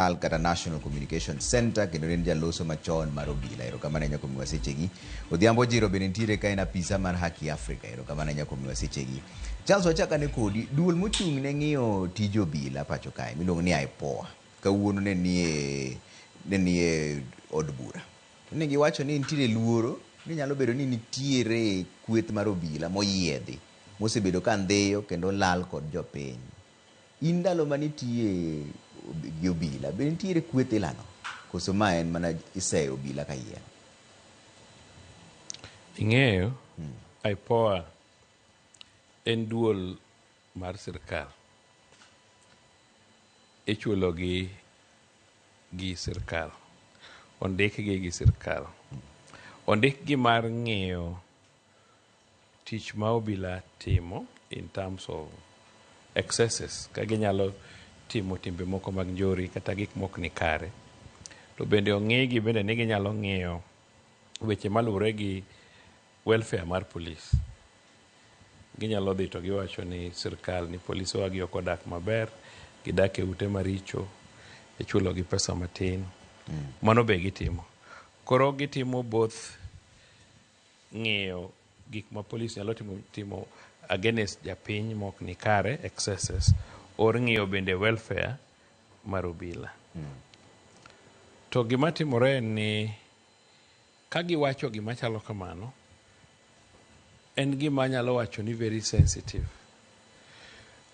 Kata National Communication Center kendo ne en jaloso machon mar obila. Erokamano ahinya kuom miwa sechegi. Odhiambo Jiro bende nitiere ka en apisa mar Haki Africa. Erokamano ahinya kuom miwa sechegi. Charles wachak ane kodi, duol mochung' ne ng'iyo tij obila pacho kae miluongo ni IPOA kawuono ne nie ne nie od bura. To ne giwacho ni nitiere luoro ni nyalo bedo ni nitiere kweth mar obila moyiedhi mosebedo ka ndhiyo kendo lal kod jopiny. In ndalo mane itiye gi obila, be nitiere kweth ilano? Koso ma en mana iseyo obila ka yien? Ing'eyo, IPOA en duol mar sirkal. Ichulogi gi sirkal. Ondikgi gi sirkal. Ondikgi mar ng'iyo tich ma obila timo in terms of excesses ka ginyalo timo timbe moko mag njori kata gik mok ni kare. To bende ong'igi bende ni ginyalo ng'iyo weche maluwore gi welfare mar polis. Ginyalo dhi to giwacho ni sirkal ni polisewa gi ok odak maber, gidak e ute maricho, ichulo gi pesa matin. Mano be gitimo. Koro gitimo both ng'iyo gik ma polis nyalo timo against japiny mok ni kare, excesses, or ng'iyo bende welfare mar obila. To gima timore en ni ka giwacho gima chalo kamano, en gima anyalo wacho ni very sensitive.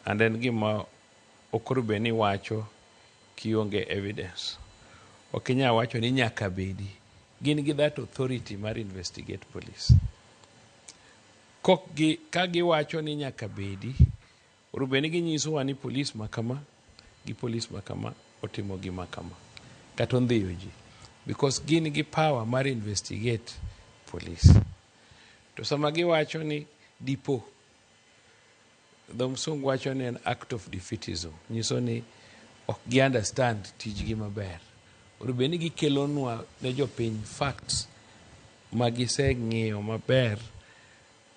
And en gima ok onego bed ni iwacho kionge evidence. Ok inyal wacho ni nyaka bedi. Gin gi that authority mar investigate police. Kok gi, ka giwacho ni nyaka bedi, onego bed ni ginyisowa ni police ma kama gi police ma kama otimo gima kama. Kata ondhiyo ji. Because gin gi power mar investigate police. To sama giwacho ni dipo, dho msungu wacho ni en act of defeatism. Nyiso ni ok gi understand tijgi maber. Onego bed ni gikelonwa ne jopiny facts ma giseng'iyo maber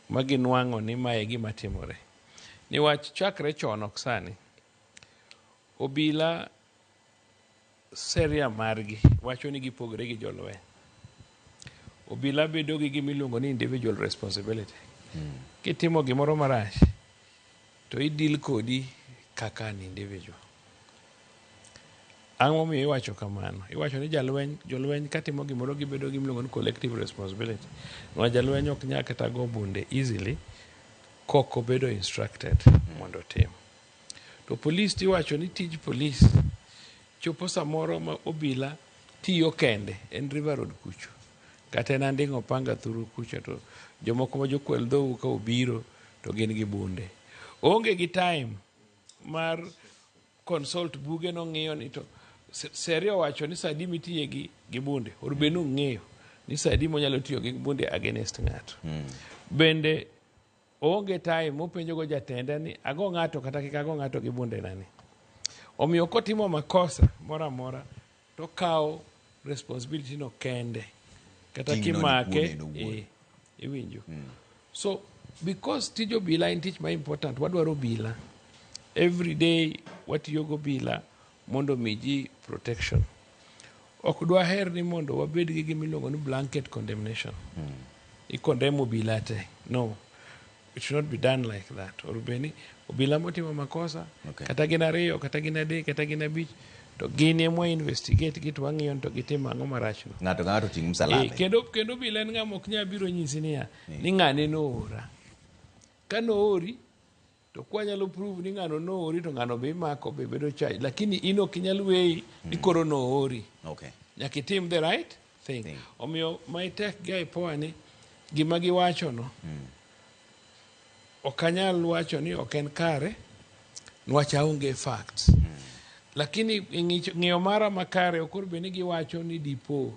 ma ginwang'o ni mae e gima timore. Niwach chakre chon ok sani, obila seria margi wacho ni gipogore gi jolweny. Obila bedo gi gima iluongo ni individual responsibility. Kitimo gimoro marach, to i deal kodi kaka an individual. Ang'o momiyo iwacho kamano? Iwacho ni jalweny, jolweny katimo gimoro gibedo gi gima iluongo ni collective responsibility. Niwach jalweny ok nyal kata go bunde easily kok obedo instructed mondo otim. To polis tiwacho ni tij polis chopo samoro ma obila tiyo kende en River Road kucho kata en Anding'o Panga thuru kucho to jomoko ma jokwel dhou ka obiro to gin gi bunde. Oonge gi time mar consult buge nong'iyo ni to seria owacho ni sa adi mitiye gi bunde or bed ni ong'eyo ni sa adi monyalo tiyo gi bunde against ng'ato. Bende oonge time mopenjo go jatende ni ago ng'ato kata kik ago ng'ato gi bunde na ni. Omiyo kotimo makosa moro amora to okawo responsibility no kende. Kata Ting'no ni kimake, kuome en owuon. Iwinjo. So because tij obila en tich ma important, wadwaro obila. Every day watiyo go obila mondo omi ji protection. Ok dwaher ni mondo wabed gi gima iluongo ni blanket condemnation. I condemn obila te. No. It should not be done like that. Or bed ni obila motimo makosa, kata gin ariyo, kata gin adek, kata gin abich, to gin ema wa investigate gi to wang'iyo ni to gitimo ang'o marach no. Ng'ato ka ng'ato oting' msalabe. Kendo obila en ng'ama ok nyal biro nyisi niya, ni ng'ane noora. Ka noori, to kwanyalo prove ni ng'ano noori to ng'ano be imako be bedo charge. Lakini in ok inyal weyi ni koro noori. Nyaka itim the right thing. Thing. Omiyo my take gi IPOA ni gima giwacho no, ok anyal wacho ni ok en kare, niwach aonge facts. Lakini ng'iyo mara makare ok onego bed ni giwacho ni dipo.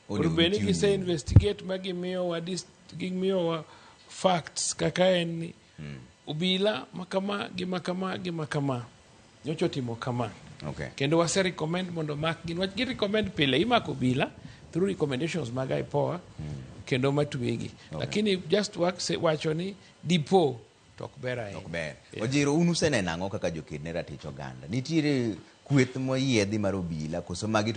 Onego Onego bed ni gichiw gise nying. investigate ma gimiyowa facts kaka en ni obila makama gi makama gi makama nyocha otimo kama. Kendo wase recommend mondo mak gi, niwach gi recommend pile imako obila through recommendations mag IPOA kendo matwegi. Lakini just wacho ni dipo to ok ber ahinya. Ok ber. Ojiro, un useneno ang'o kaka joked ne ratich oganda? Nitiere Kweth moyiedhi mar obila koso magi.